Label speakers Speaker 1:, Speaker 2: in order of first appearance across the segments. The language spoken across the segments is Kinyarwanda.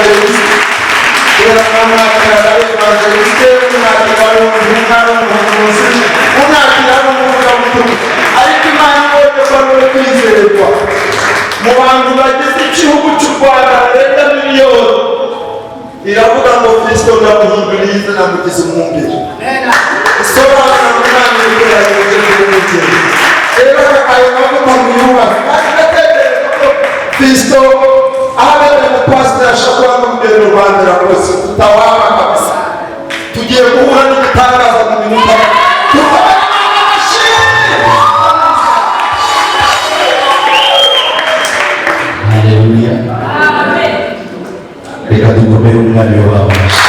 Speaker 1: Evangeliste, kubera ko mwakira ari evangeliste, mwakira ari umuhungu, ari umuhanuzi, mwakira ari umuvugabutumwa, ariko Imana ibonye ko ari uwo kwizerwa mu bantu bagize igihugu cy'u Rwanda barenga miliyoni, iravuga ngo Kristo ndamuhinduriye izina, mugize umwungeri, isobanura ngo Imana iteranyije k'umwungeri. Rero ayo mavuta muyubahe. Kandi ndatekereza ko Kristo aho abereye umupasiteri ashobora kuba n'urugendo rwa mbere akoze tutawaba kabisa. Tugiye guhura n'igitangaza mu minota. Dukomere Imana amashyi.
Speaker 2: Haleluya! Reka dukomere umwami wabo amashyi.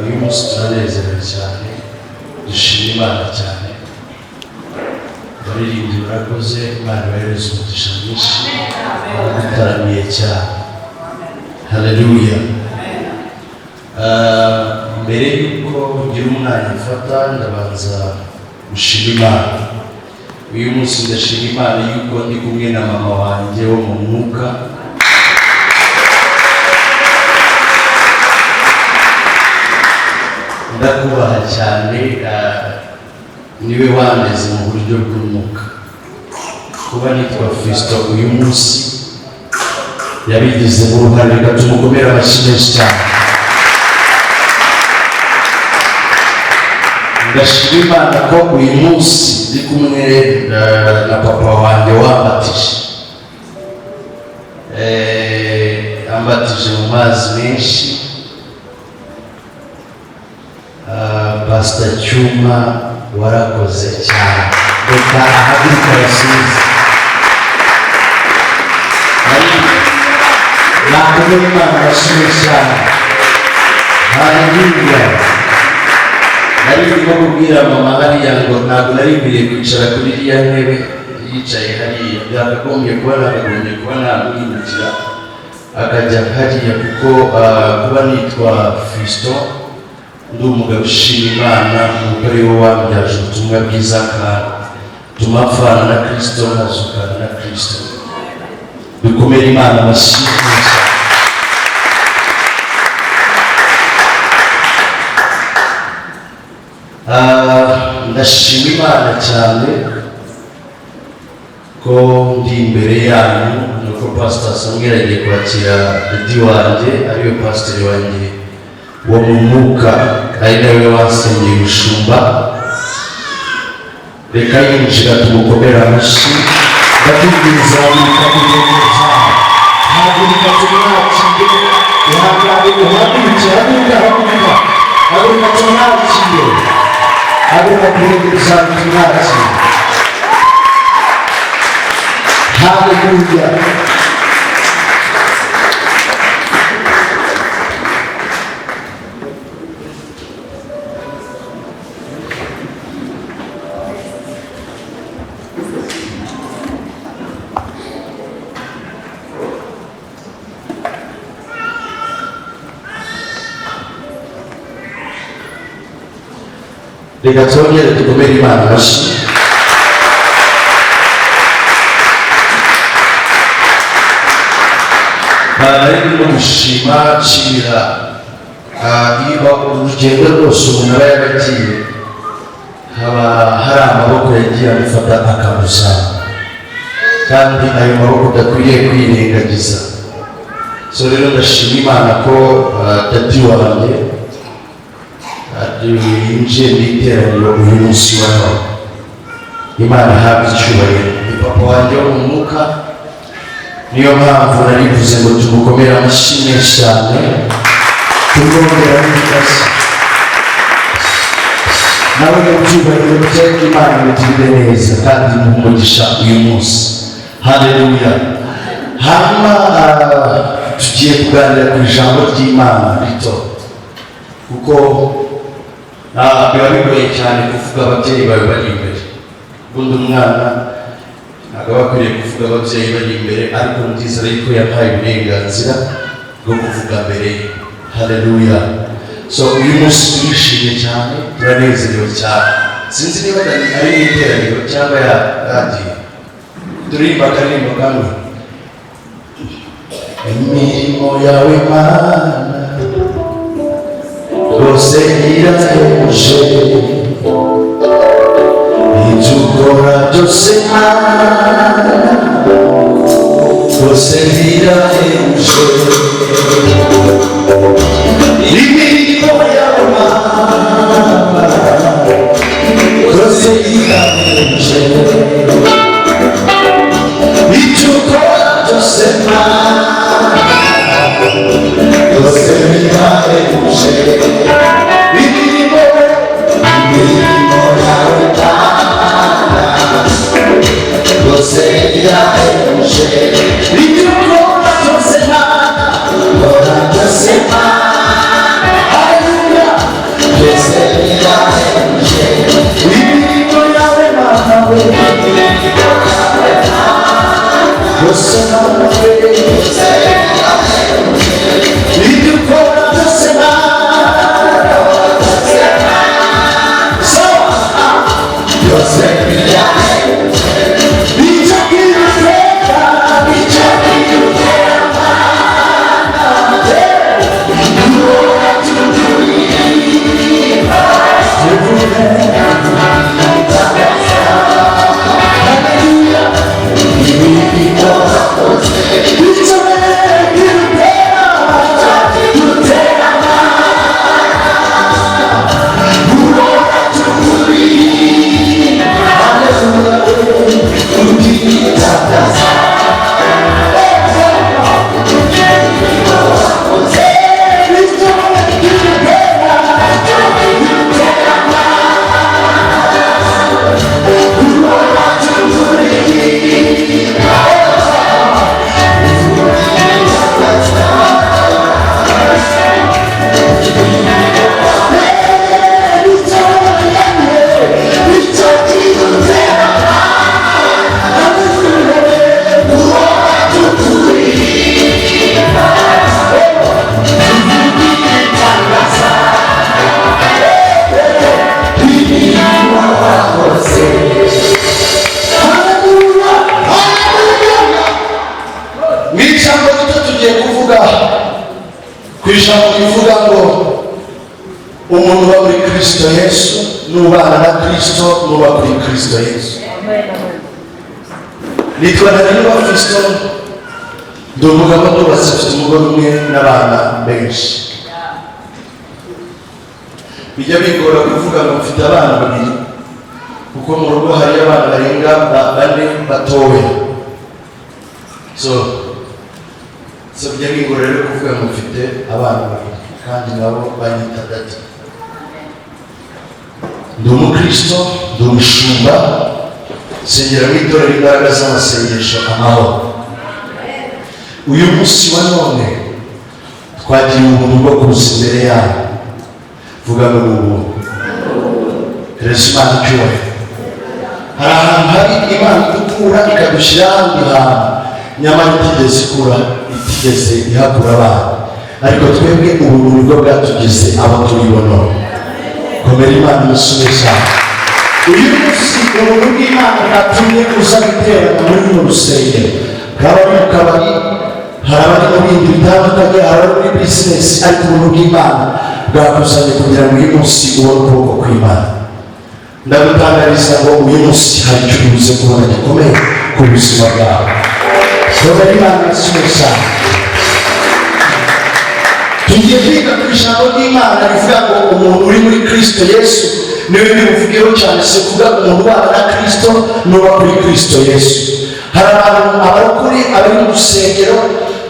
Speaker 2: Uyu munsi turanezerewe cyane, dushima Imana cyane. Abaririmbyi barakoze, Imana ibahereze umugisha mwinshi, baradutaramiye cyane. Haleluya! Mbere y'uko ngira umwanya mfata, ndabanza gushima Imana. Uyu munsi ndashima Imana y'uko ndi kumwe na mama wanjye wo mu mwuka. Ndakubaha cyane, niwe wandeze mu buryo bw'umwuka. Kuba nitwa Fiston uyu munsi yabigizemo uruhare. Reka tumukomere amashyi menshi cyane. Ndashima Imana ko uyu munsi ndi kumwe na papa wanjye wambatije, ambatije mu mazi menshi. Pastor Cyuma, warakoze cyane. Reka ahaguruka abasubize. Nakomere Imana amashyi cyane. Haleluya! Nari ndimo kubwira mama hariya ngo ntabwo nari nkwiriye kwicara kuri iriya ntebe yicaye hariya. Byakagombye kuba nakagombye kuba namwimukira akajya hariya, kuko kuba nitwa Fiston, ndi umugabo ushima Imana, nuko ari we wambyaje ubutumwa bwiza, akatuma mpfana na Kirisito, nkazukana na Kirisito. Dukomere Imana amashyi menshi. Ndashima Imana cyane ko ndi imbere yanyu. Nuko Pastor Samuel agiye kwakira daddy wanjye, ariwe pasiteri wanjye wo mu mwuka, ari nawe wansengeye ubushumba. Reka yinjira tumukomere amashyi. Ndakubwiriza, haguruka ku birenge byawe, haguruka tumwakire. Ihangane, uhaguruke. Haguruka, haguruka, haguruka tumwakire. Haguruka ku birenge byawe tumwakire. Haleluya! Reka twongere dukomere Imana amashyi. Nari ndimo gushima, nshimira. Iyo urugendo rwose umuntu aba yaragiye, haba hari amaboko yagiye amufata akamuzana, kandi ayo maboko udakwiriye kwirengagiza. So rero ndashima Imana ko daddy wanjye yinjiye mu iteraniro uyu munsi wa none. Imana ihabwa icyubahiro. Ni papa wanjye wo mu mwuka, niyo mpamvu narivuze ngo tumukomere amashyi menshi cyane, tumwongera n'igikazi nawe mu byubahiro bye. Imana imugirire neza kandi imuhe umugisha uyu munsi. Haleluya! Hanyuma tugiye kuganira ku ijambo ry'Imana rito, kuko biba bigoye cyane kuvuga ababyeyi bawe bari imbere. Ubundi umwana ntabwo aba akwiriye kuvuga ababyeyi bari imbere, ariko ndizera yuko yampaye uburenganzira bwo kuvuga mbere ye. Haleluya! So uyu munsi turishimye cyane, turanezerewe cyane. Sinzi niba Dani ari mu iteraniro cyangwa yagiye. Turirimba akaririmbo kamwe. Imirimo yawe Mana rwose irahebuje, ibyo ukora byose Mana rwose birahebuje. Imirimo yawe Mana rwose irahebuje, ibyo ukora byose Mana rwose birahebuje. Imirimo yawe Mana rwose irahebuje, ibyo ukora byose Mana, ukora byose Mana, haleluya, byose birahebuje. Imirimo yawe Mana we, byose Mana we, ibyo ukora byose Mana, byose birahebuje. Icyo kwiteka, icyo kwiteka Mana, duhora tuturirimba, haleluya, imirimo wakoze. Icyo kwiteka, dutera Mana, duhora tuturirimba, haleluya, tukitangaza. Mu ijambo rito tugiye kuvuga ku ijambo rivuga ngo umuntu uba muri Kristo Yesu n'ubana na Kristo n'uba kuri Kristo Yesu. Nitwa Ntarindwa Fiston, ndi umugabo ndubatse, mfite umugore umwe n'abana benshi. Bijya bigora kuvuga ngo mfite abana babiri, kuko mu rugo hariyo abana barenga bane batoya. So bijya bigora rero kuvuga ngo mfite abana babiri, kandi nabo banyita daddy. Ndi umukristo, ndi umushumba, nsengera mu itorero Imbaraga z'Amasengesho Amahoro. Uyu munsi wa none twagiye ubuntu bwo kuza imbere yabo. Vuga ngo ni ubuntu. Hereza Imana icyubahiro. Hari ahantu hari Imana idukura ikadushyira ahandi hantu, nyamara itigeze ikura, itigeze ihakura abana, ariko twebwe ubuntu nibwo bwatugize abo turibo none. Komera Imana umusore cyane. Uyu munsi ubuntu bw'Imana bwatumye uza guterana muri runo rusengero. Hari abari mu kabari, hari abari mu bindi bitandukanye, hari abari muri bizinesi, ariko ubuntu bw'Imana bwakuzanye kugira ngo uyu munsi ubone ukuboko kw'Imana. Ndagutangariza ngo uyu munsi hari icyo ubuze kubona gikomeye ku buzima bwawe. Komera Imana umusore cyane. Tugiye kwiga ku ijambo ry'Imana rivuga ngo umuntu uri muri Kristo Yesu niwe bimuvugeho cyane. Si kuvuga umuntu ubana na Kristo n'uba kuri Kristo Yesu. Hari abantu, abarokore, abari mu rusengero,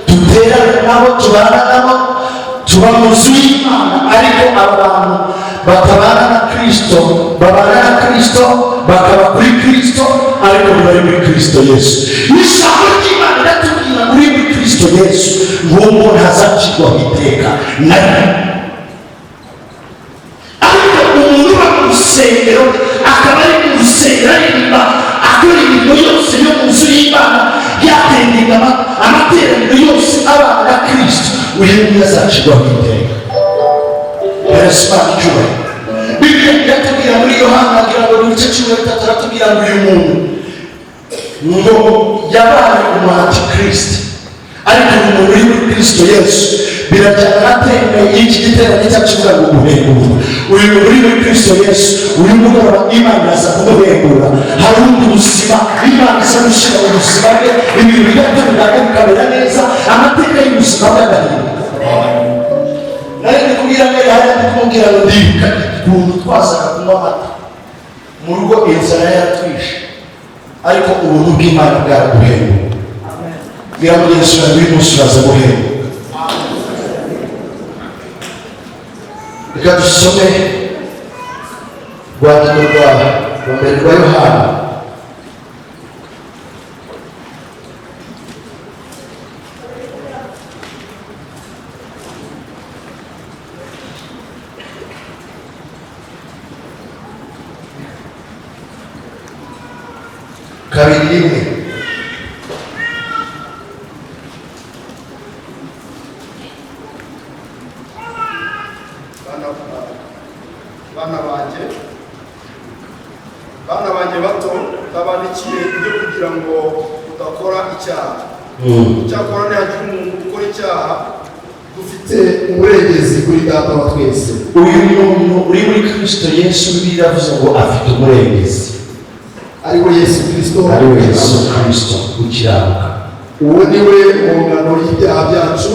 Speaker 2: duterana nabo, tubana nabo, tuba mu nzu y'Imana, ariko aba bantu batabana na Kristo, babana na Kristo, bakaba kuri Kristo, ariko ntibari muri Kristo Yesu. Ijambo ry'Imana riratubwira ngo uri muri Kristo Yesu, ngo uwo muntu ntazacirwaho iteka na rimwe. Ariko umuntu uba mu rusengero, akaba ari mu rusengero aririmba, akora imirimo yose yo mu nzu y'Imana, yatendeka amateraniro yose, abana na Kristo, uyu niwe azacirwaho iteka. Hereza Imana icyubahiro. Bibiliya Bibiliya iratubwira muri Yohana, agira ngo ni ibice 13, aratubwira ngo uyu muntu ngo yabaye umu antikristo, ariko uyu muntu uri muri Kristo Yesu birajyana na thème y'iki giterane cyacu ivuga ngo guhemburwa. Uyu muntu uri muri Kristo Yesu, uyu mugoroba Imana iraza kumuhembura. Hari ubundi buzima Imana iza gushyira mu buzima bwe, ibintu bigatungana, bikamera neza, amateka y'ubuzima bwe agahinduka. Nari ndi kubwira mbere hariya, ndi kumubwira ngo ndibuka ukuntu twazaga kunywa amata mu rugo, inzara yaratwishe, ariko ubuntu bw'Imana bwaraduhembura. Bwira mugenzi wawe, uyu munsi uraza guhembuka. Reka dusome urwandiko rwa mbere rwa Yohana, 2:1.
Speaker 1: Bana banjye bato, ndabandikiye ibyo kugira ngo udakora icyaha. Icyakora nihagira umuntu ukora icyaha, dufite umurengezi kuri Data wa twese.
Speaker 2: Uyu muntu uri muri Kristo Yesu, Bibiliya iravuze ngo afite umurengezi,
Speaker 1: ari we Yesu Kirisito,
Speaker 2: ari we Yesu Kristo ukiranuka.
Speaker 1: Uwo ni we mpongano y'ibyaha byacu,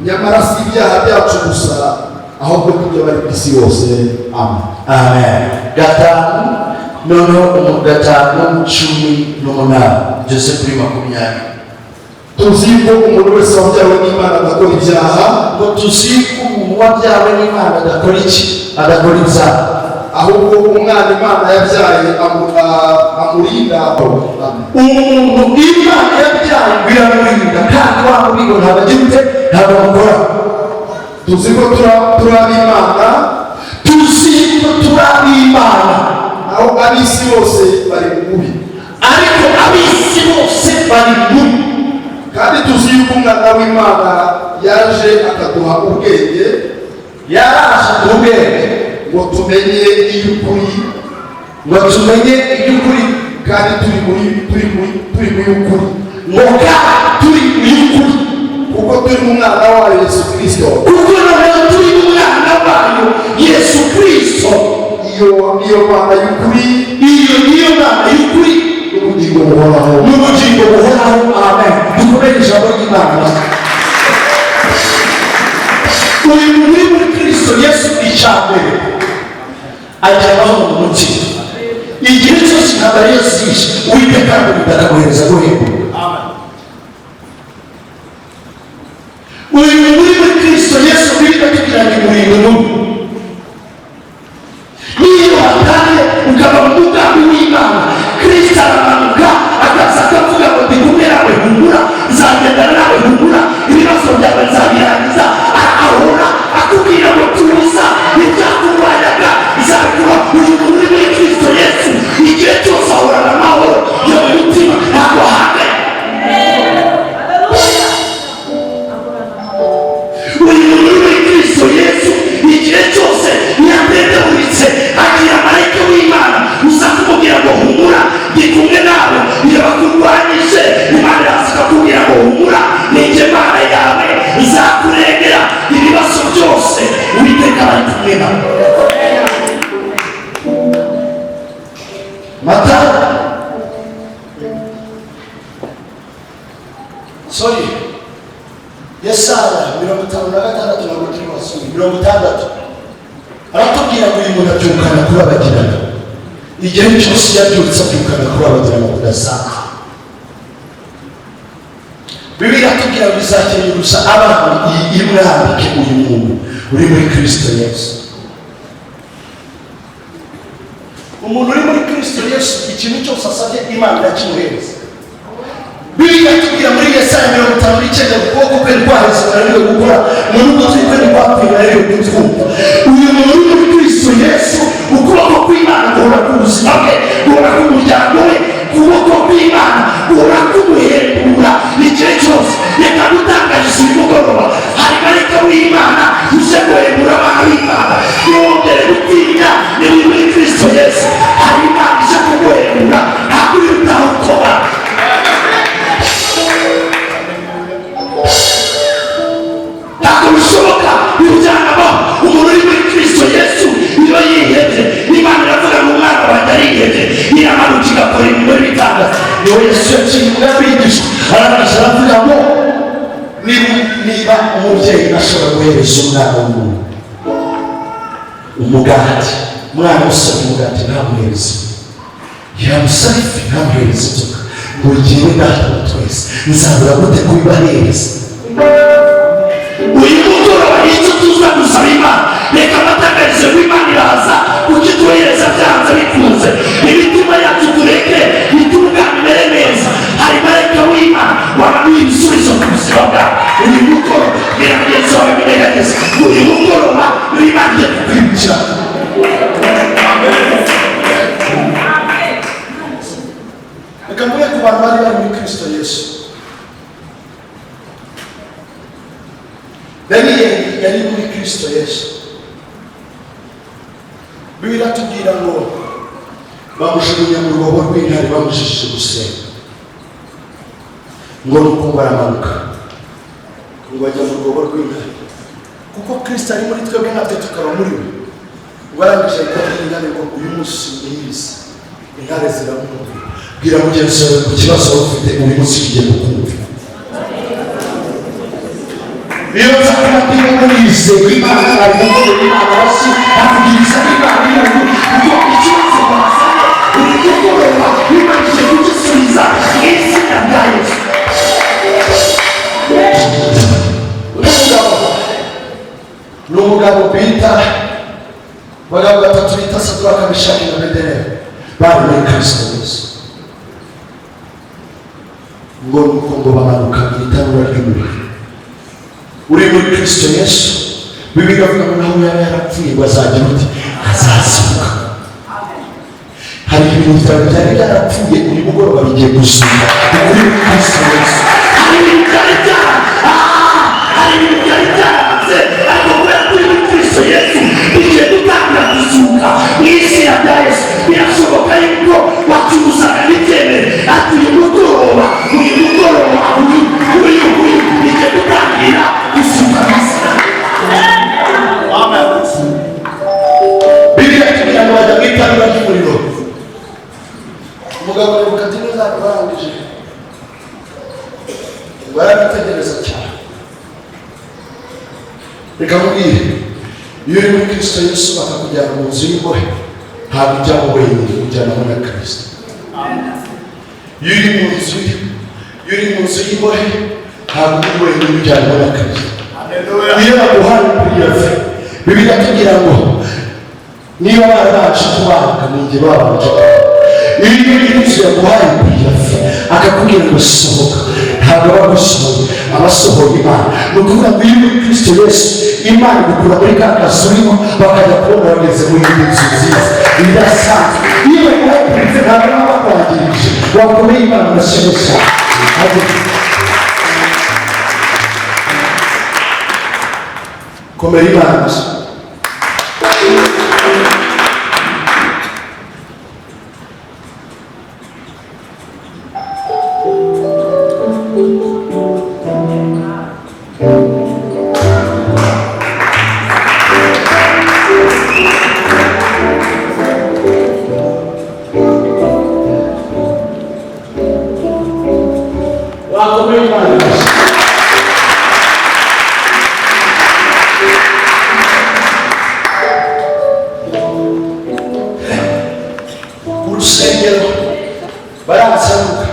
Speaker 1: nyamara si ibyaha byacu gusa, ahubwo n'ibyo bari ku isi yose. Amen.
Speaker 2: Amen. 5, noneho 5:18 ugeze kuri 20.
Speaker 1: Tuzi ko umuntu wese wabyawe n'Imana adakora ibyaha,
Speaker 2: ngo tuzi ko umuntu wabyawe n'Imana adakora iki? Adakora ibyaha,
Speaker 1: ahubwo umwana Imana yabyaye amurinda.
Speaker 2: Umuntu Imana yabyaye biramurinda, kandi wa mubigo ntabwo agira ute? Ntabwo amukora.
Speaker 1: Tuzi ko turi ab'Imana,
Speaker 2: tuzi ko turi ab'Imana,
Speaker 1: naho ab'isi bose bari mu bubi.
Speaker 2: Ariko ab'isi bose bari mu bubi.
Speaker 1: Kandi tuzi yuko umwana w'Imana yaje akaduha ubwenge,
Speaker 2: yaraje aduha ubwenge,
Speaker 1: ngo tumenye iy'ukuri,
Speaker 2: ngo tumenye iby'ukuri,
Speaker 1: kandi turi mu y'ukuri,
Speaker 2: ngo kandi turi mu y'ukuri,
Speaker 1: kuko turi mu mwana wayo Yesu Kirisito.
Speaker 2: Kuko noneho turi mu mwana wayo Yesu Kirisito.
Speaker 1: Iyo niyo Mana y'ukuri,
Speaker 2: iyo niyo Mana y'ukuri,
Speaker 1: n'ubugingo buhoraho.
Speaker 2: N'ubugingo buhoraho. Amen. Dukomere ijambo ry'Imana. Uyu muntu uri muri Kirisito Yesu, icya mbere agira amahoro mu mutima. Igihe cyose intambara yose yishe, Uwiteka aramurinda, akaguhereza guhembuka. Uyu muntu uri muri Kirisito Yesu, biga kugira ngo imurinde mubi. Niyo wataye ukava mu mugambi w'Imana, Kirisito aramanuka akaza akavuga ngo ndi kumwe nawe, humura, nzagendana nawe, humura, ibibazo byawe nzabirangiza. Ahora akubwira ngo tuza, ibyakurwanyaga nzabikura. Uyu muntu uri muri Kirisito Yesu, igihe cyose ahorana amahoro yo mu mutima, ntabwo ahangayika. Uyu muntu uri muri Kristo Yesu, igihe cyose yadendeburitse, agira marayika w'Imana uza kumubwira ngo humura, ndi kumwe nawe. Iyo bakurwanyije, Imana iraza ikakubwira ngo humura, ninjye Mana yawe, nzakurengera ibibazo byose. Uwiteka ari kumwe nawe. Matayo, sorry, Yesaya 56, ntabwo turi basubire, 60, aratubwira ngo uyu muntu abyukana kurabagirana. Igihe cyose yabyutse abyukana kurabagirana kudasanzwe. Bibiliya iratubwira ngo izakeneye gusa abana imwambike uyu muntu uri muri Kristo Yesu. Umuntu uri muri Kristo Yesu, ikintu cyose asabye Imana irakimuhereza. Bibiliya itubwira muri Yesaya 59, ukuboko kwe kwaheze kunaniwe gukora, mu n'ugutwi kwe ntikwapfuye kunaniwe kutwumva. Uyu muntu uri muri Kristo Yesu, ukuboko kw'Imana guhora ku buzima bwe, guhora ku muryango we, ukuboko kw'Imana guhora kumuhembura igihe cyose. Reka gutangariza uyu mugoroba, hari marayika w'Imana uje guhembura abana b'Imana. Ntiwongere gutinya. Agakora imirimo y'ibitangaza. Niwe Yesu yaciye umwami, arangije aravuga ngo niba umubyeyi ashobora guhereza umwana w'umuntu umugati, umwana usaba umugati ntamuhereze, yamusaba ifi ntamuhereze inzoka, ngo jyewe Data wa twese nzabura gute kubibahereza? Uyu mugoroba icyo tuza gusaba Imana, reka amatangarizo y'Imana iraza kukituhereza byanze bikunze. Imitima yacu tureke itungane, imere neza. Hari marayika w'Imana wabaduha ibisubizo ku buzima bwawe. Uyu mugoroba, bwira mugenzi wawe bigerageza, uyu mugoroba Imana igiye kukwibukira.
Speaker 1: Reka mvuge ku bantu bari bari muri Kristo Yesu. Daniyeli yari muri Kristo Yesu. Bibiliya iratubwira ngo
Speaker 2: Bamujugunya mu rwobo rw'intare bamujijije gusenga, ngo nuko ngo aramanuka,
Speaker 1: ngo ajya mu rwobo rw'intare, kuko Kristo ari muri twebwe natwe tukaba muri we. Ngo arangije ahita abwira intare ngo uyu munsi mwiza, intare ziramwumvira.
Speaker 2: Bwira mugenzi wawe ku kibazo waba ufite, uyu munsi ugiye kukumva. Iyo nza kuba ndimo nizeye Imana, ari gukorera Imana hasi, akubwiriza Imana y'ubu, kuko ikibazo wazanye uri mugoroba Imana igiye kugisubiza mu izina rya Yesu.
Speaker 1: Uyu mugabo ni umugabo bita, abagabo batatu bita Saduraka, Meshaki na Abedenego,
Speaker 2: bari muri Kristo Yesu. Ngo nuko ngo bamanuka mu itanura ry'umuriro. Uri muri Kristo Yesu, Bibiliya iravuga ngo naho yaba yarapfuye ngo azagira uti azazuka. Hari ibintu byawe byari byarapfuye, uyu mugoroba bigiye guzuka uri muri Kristo Yesu.
Speaker 3: Hari ibintu byari byara hari ibintu byari byaranze, ariko kubera ko uri muri Kristo Yesu bigiye gutangira kuzuka mu izina rya Yesu. Birashoboka yuko wacuruzaga n'ibyemere, ati uyu mugoroba, uyu mugoroba, uyu uyu uyu bigiye gutangira guzuka mu izina.
Speaker 1: Bibiliya itubwira ngo bajya mu itanura ry'umuriro. Umugabo Nebukadinezari barangije ngo yarabitegereza cyane.
Speaker 2: Reka nkubwire, iyo uri muri Kristo Yesu bakakujyana mu nzu y'imbohe, ntabwo ujyamo wenyine, ujyanamo na Kristo. Iyo uri mu nzu y'imbohe, ntabwo uri wenyine, ujyanamo na Kristo. Iyo baguhaye préavis, Bibiliya itubwira ngo niba barabanje kubanga, ni njye babanje. Iyo inzu yaguhaye préavis, akakubwira ngo sohoka, ntabwo aba agusohoye, aba asohoye Imana. Ni ukuvuga ngo iyo uri muri Kristo Yesu, Imana igukura muri ka kazu urimo, bakajya kubona bageze muri iyi nzu nziza idasanzwe. Iyo baguhaye préavis, ntabwo baba bakwangirije. Wakomeye Imana amashyi cyane. Komera Imana amashyi. Wakomeye Imana amashyi.
Speaker 1: Mu rusengero baransaruka.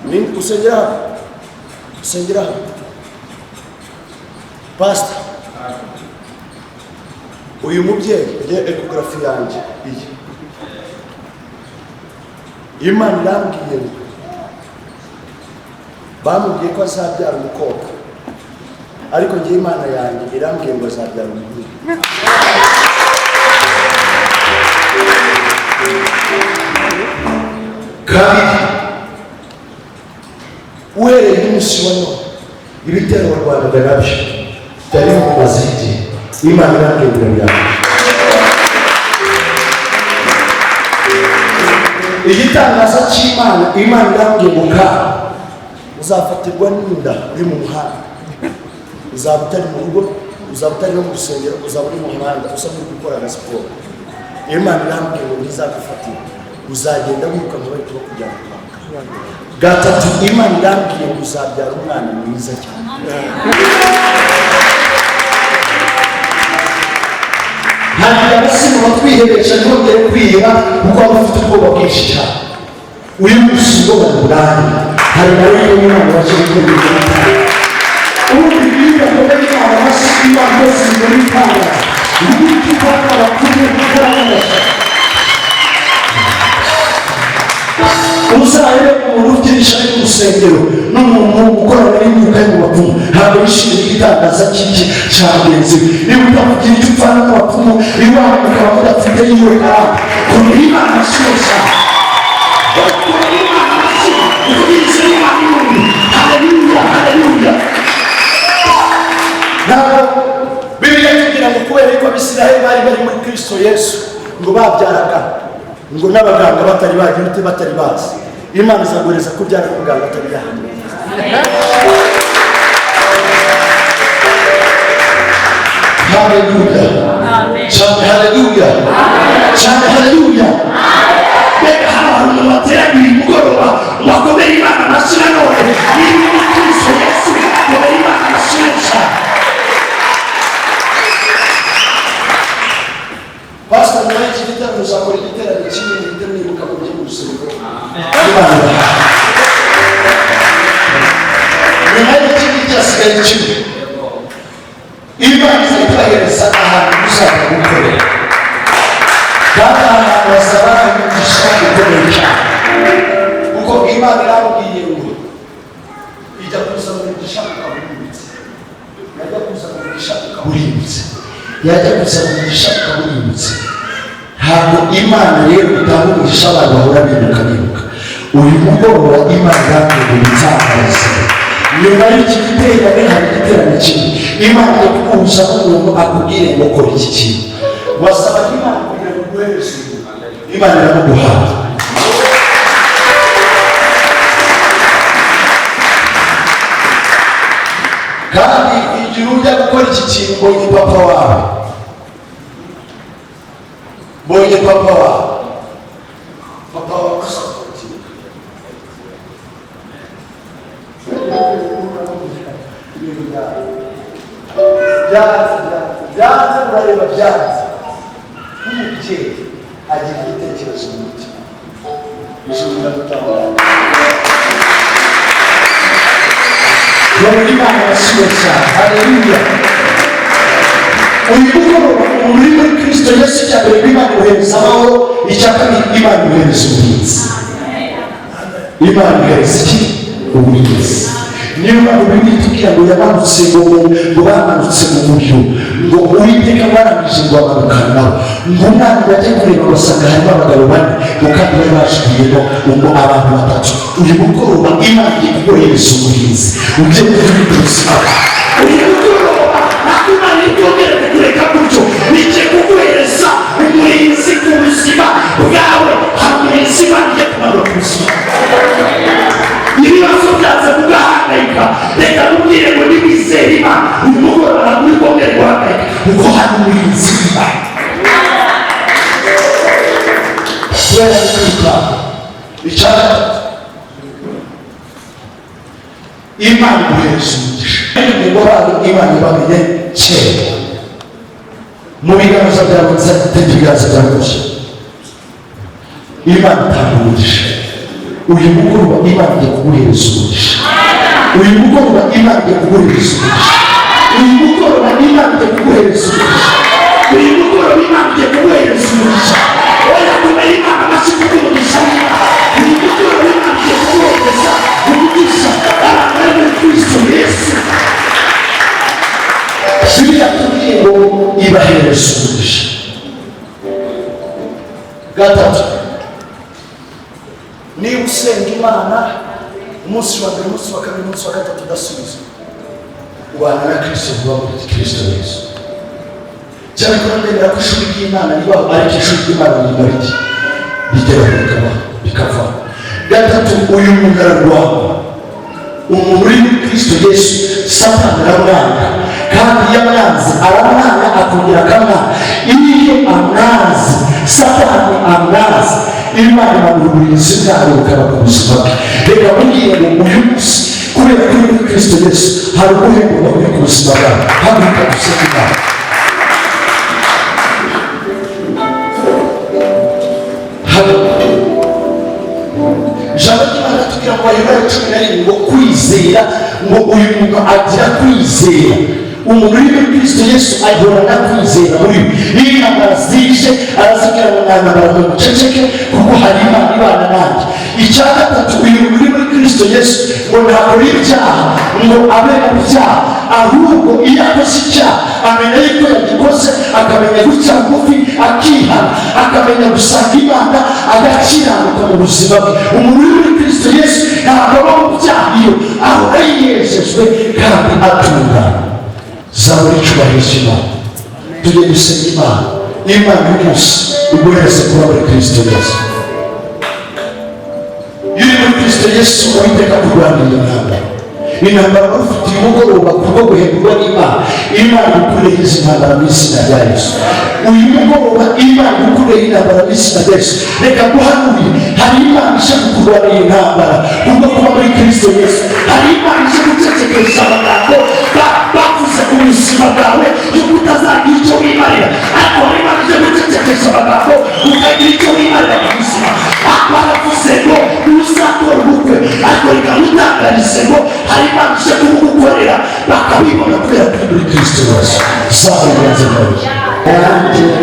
Speaker 1: Ni usengera hano, usengera hano, pasita. Uyu mubyeyi, nge échographie yanjye iyi, Imana irambwiye ngo bamubwiye ko azabyara umukobwa, ariko ngewe Imana yanjye irambwiye ngo azabyara umuhungu.
Speaker 2: Kabiri,
Speaker 1: uhereye umunsi wa none,
Speaker 2: ibitero warwanaga nabyo byari bimaze igihe, Imana irambwiye ngo birangije. Igitangaza cy'Imana, Imana irambwiye ngo ka
Speaker 1: uzafatirwa n'inda uri mu muhanda. Uzaba utari mu rugo, uzaba utari no mu rusengero, uzaba uri mu muhanda usa n'uri gukora na siporo. Imana irambwiye ngo ntizagufatira, uzagenda wiruka ngo bari bakujyana kwa muganga. Gatatu, Imana irambwiye ngo uzabyara umwana mwiza cyane.
Speaker 3: Ntabwo abasimu batwihereje ntongere kwiheba kuko waba ufite ubwoba bwinshi cyane. Uyu munsi ubwoba burari hari nawe y'Imana waje gukora ibintu bitandukanye. Ubundi bwiza akomeye Imana amashyi Imana yose muri itanga. Ubundi itanga abakuru gukora neza. Uzarebe umuntu ubyirisha ari mu rusengero n'umuntu ukorana n'imyuka yo mu bapfumu, ntabwo yishimira igitangaza cy'iki cya mugenzi we. Niba utakugira icyo upfana n'abapfumu, iwawe mukaba mudafite yiwe karande, komera Imana amashyi yose. Komera Imana amashyi, uvugirize Imana impundu. Haleluya, haleluya.
Speaker 1: Ntabwo Bibiliya itubwira ngo kubera yuko Abisiraheli bari bari muri Kristo Yesu, ngo babyaraga ngo n'abaganga batari bagira ute, batari bazi. Imana izaguhereza kubyara n'umuganga atari yahamye.
Speaker 3: Haleluya. Cyane haleluya. Cyane haleluya. Mbega hano hari umuntu wateraniye uyu mugoroba ngo akomere Imana amashyi nanone. Niba uri Kristo Yesu, komera Imana amashyi cyane.
Speaker 1: Pastor, nyuma y'iki gitaramo uzakora igiterane kimwe muhite mwibuka mu byo mu rusengero.
Speaker 3: Imana iraha. Nyuma y'iki ngiki hasigaye kimwe. Imana izahita ahantu uzajya gukorera. Kandi aha hantu hazaba imigisha ikomeye cyane.
Speaker 1: Kuko Imana irambwiye ngo ijya kuzana umugisha ukaba urimbutse. Yajya kuzana umugisha ukaba
Speaker 3: urimbutse. Yajya kuzana umugisha ukaba urimbutse. Ntabwo Imana rero itanga umugisha abantu bahora biruka biruka. Uyu mugoroba Imana irambwiye ngo bitangarize. Nyuma y'iki giterane hari igiterane kimwe. Imana iri kuguhuza n'umuntu akubwire ngo kora iki kintu.
Speaker 1: Wasabaga Imana kugira ngo iguhereze umuntu.
Speaker 3: Imana iramuguhaye. Kandi igihe ujya gukora iki kintu, mbonye papa wawe, mbonye papa wawe,
Speaker 1: Papa wawe agusapotinga. Ibintu byawe byanze, byanze, urareba byanze. Nk'umubyeyi agira igitekerezo mu mutima. Ijuru riragutabara.
Speaker 3: Babona Imana basuye cyane. Haleluya. Uyu mugoroba umuntu uri muri Kristo Yesu, icya mbere Imana imuhereza amahoro, icya kabiri Imana imuhereza uburinzi. Imana imuhereza iki? Uburinzi. Niyo mpamvu Bibiliya itubwira ngo yamanutse ngo ngo bamanutse mu muriro, ngo Uwiteka barangije ngo amanukana nabo, ngo umwana bajya kureba basanga harimo abagabo bane, ngo kandi bari bajuguyemo ngo abantu batatu. Uyu mugoroba Imana igiye kuguhereza uburinzi ugiye kugira ubuzima. Uyu mugoroba ntabwo Imana iri bwongere kukureka gutyo, igiye kuguhereza umurinzi ku buzima bwawe. Hari umurinzi Imana igiye kumanura ku buzima. Ibibazo byanze kugahangayika, reka nkubwire ngo niwizere Imana, uyu mugoroba ntabwo uri bwongere guhangayika kuko hari umurinzi w'Imana.
Speaker 1: Kubera kwita.
Speaker 3: Icya gatatu, Imana iguhereza umugisha. Intego bayo Imana ibamenye kera. Mu biganza byawe nzatega ibiganza byawe gusa. Imana itanga umugisha. Uyu mugoroba Imana igiye kuguhereza umugisha. Uyu mugoroba Imana igiye kuguhereza umugisha. Uyu mugoroba Imana igiye kuguhereza umugisha. Uyu mugoroba Imana igiye kuguhereza umugisha. Oya, kumenya Imana amashyi kuko umugisha w'Imana. Uyu mugoroba Imana igiye kuguhereza umugisha. Abantu bari muri Kristo Yesu. Bibiliya itubwiye ngo ibahereza umugisha. Gatatu,
Speaker 1: Niba usenga Imana umunsi wa mbere, umunsi wa kabiri, umunsi wa gatatu udasubizwa,
Speaker 3: ubana na Kristo vuba muri Kristo Yesu. Cyane ko ndemera ko ishuri ry'Imana ribaho, ariko ishuri ry'Imana riba riti rigeraho rikaba rikavaho. Gatatu, uyu muntu ararwanywa. Umuntu uri muri Kristo Yesu, Satani aramwanga, kandi iyo amwanze aramwanga akongera akamwanga. Iyo amwanze, Imana imanura uburinzi bwayo bukaba ku buzima bwe. Reka mubwire ngo uyu munsi, kubera ko uri muri Kristo Yesu, hari uguhemburwa kuri ku buzima bwawe. Haguruka dusenge Imana. Haguruka. Ijambo ry'Imana tubwira ngo Baheburayo 11 ngo kwizera, ngo uyu muntu agira kwizera. Umuntu uri muri Kristo Yesu ahorana kwizera muri we. Iyo intambara zije, arazibwira ngo mwantambara mwe, muceceke, kuko hari Imana ibana nanjye. Icya gatatu, uyu muntu uri muri Kristo Yesu ngo ntakora ibyaha ngo abe mu byaha, ahubwo iyo akoze icyaha amenya yuko yagikoze, akamenya guca bugufi, akihana, akamenya gusanga Imana, agakiranuka mu buzima bwe. Umuntu uri muri Kristo Yesu ntabwo aba mu byaha, iyo ahora yejejwe kandi atungana. Zamura icyubahiro cy'Imana. Tujye gusenga Imana. Imana uyu munsi iguhereze kuba muri Kristo Yesu. Iyo uri muri Kristo Yesu, Uwiteka kurwanira intambara. Intambara wari ufite uyu mugoroba kubwo guhemburwa n'Imana, Imana igukureho izi ntambara mu izina rya Yesu. Uyu mugoroba Imana igukureho intambara mu izina rya Yesu. Reka guhanurire, hari Imana ije kukurwanira intambara kubwo kuba muri Kristo Yesu. Hari Imana ije gucecekesha amagambo bavuze ku buzima bwawe yuko utazagira icyo wimarira, ariko hari Imana ije gucecekesha amagambo ukagira icyo wimarira ku buzima. Baravuze ngo uzakora ubukwe, ariko reka gutangarize ngo hari Imana ije kubugukorera bakabibona kubera ko uri muri Kristo Yesu. Zamura ibiganza byawe.